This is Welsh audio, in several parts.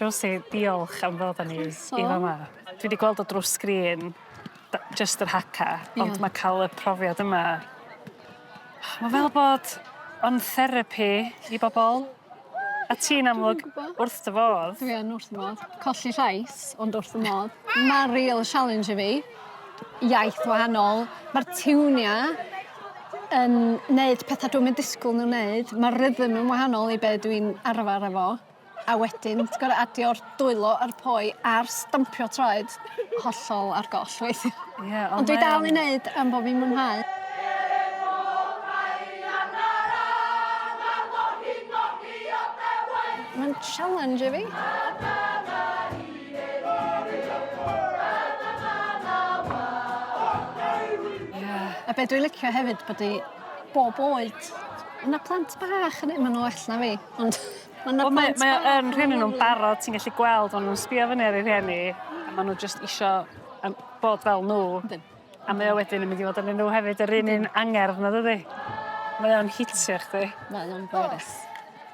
Josie, diolch am ddod â ni i fama. Dwi 'di gweld o drw sgrin jyst yr haka, ond ma' ca'l y profiad yma ma' fel bod o'n therapi i bobol. A ti'n amlwg wrth dy fodd. Dwi yn wrth fy modd. Colli llais, ond wrth fy modd. Ma'n real challenge i fi. Iaith wahanol. Ma'r tiwnia yn neud petha dwi'm yn disgwl n'w neud. Ma'r rhythm yn wahanol i be' dwi'n arfar efo. A wedyn ti gor'o' adio'r dwylo a'r poi a'r stampio troed hollol ar goll weithia. Ie ond Ond dwi dal i neud am bo' fi'n mwynhau. Mae'n challenge i fi. Ie. A be' dwi licio hefyd bod 'i bob oed. Ma' 'na plant bach yn e- ma' n'w well na fi ond ma' 'na Wel mae plant mae o bach yn rhieni nw'n barod ti'n gallu gweld ma' nw'n sbio fyny ar eu rhieni a ma' n'w jyst isio yym bod fel n'w. Yndyn. A mae o wedyn yn mynd i fod arnyn n'w hefyd yr un un angerdd 'na dydi? Mae o'n hitio chdi. Mae o'n bwerus.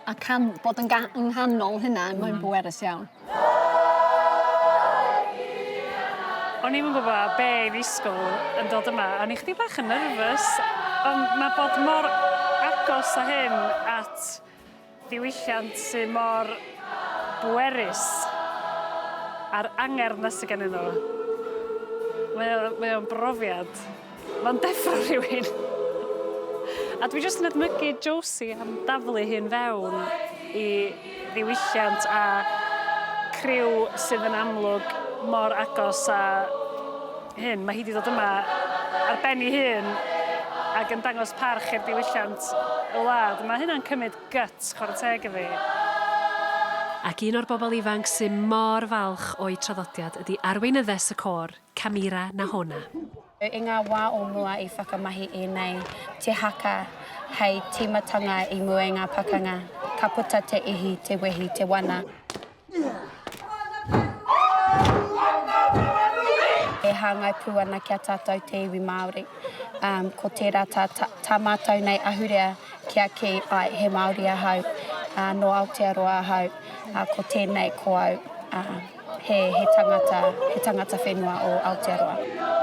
A can bod yn ga- yng nghanol hynna mae'n bwerus iawn. O'n i'm yn gwbo be' i ddisgwl yn dod yma. O'n i chydig bach yn nervous ond ma' bod mor agos â hyn at ddiwylliant sy mor bwerus a'r angerdd 'na sy gennyn nhw. Mae o mae o'n brofiad. Mae'n deffro rhywun. A dwi jyst yn edmygu Josie am daflu hun fewn i ddiwylliant a criw sydd yn amlwg mor agos â hyn. Mae hi 'di dod yma ar ben ei hun ac yn dangos parch i'r diwylliant y wlad. Mae hynna'n cymryd guts, chwarae teg iddi. Ac un o'r bobl ifanc sy mor falch o'u traddodiad ydi arweinyddes y côr, Camira Nahona. I ngā wā o mua i whakamahi ēnei te haka hei tīmatanga i mua i ngā pakanga, ka puta te ihi, te wehi, te wana. E hāngai pū ana ki a tātou te iwi Māori. Um, ko tērā tā, tā, tā mātou nei ahurea kia kī, ai, he Māori ahau, uh, nō Aotearoa ahau, uh, ko tēnei ko au, uh, he, he tangata, he tangata whenua o Aotearoa.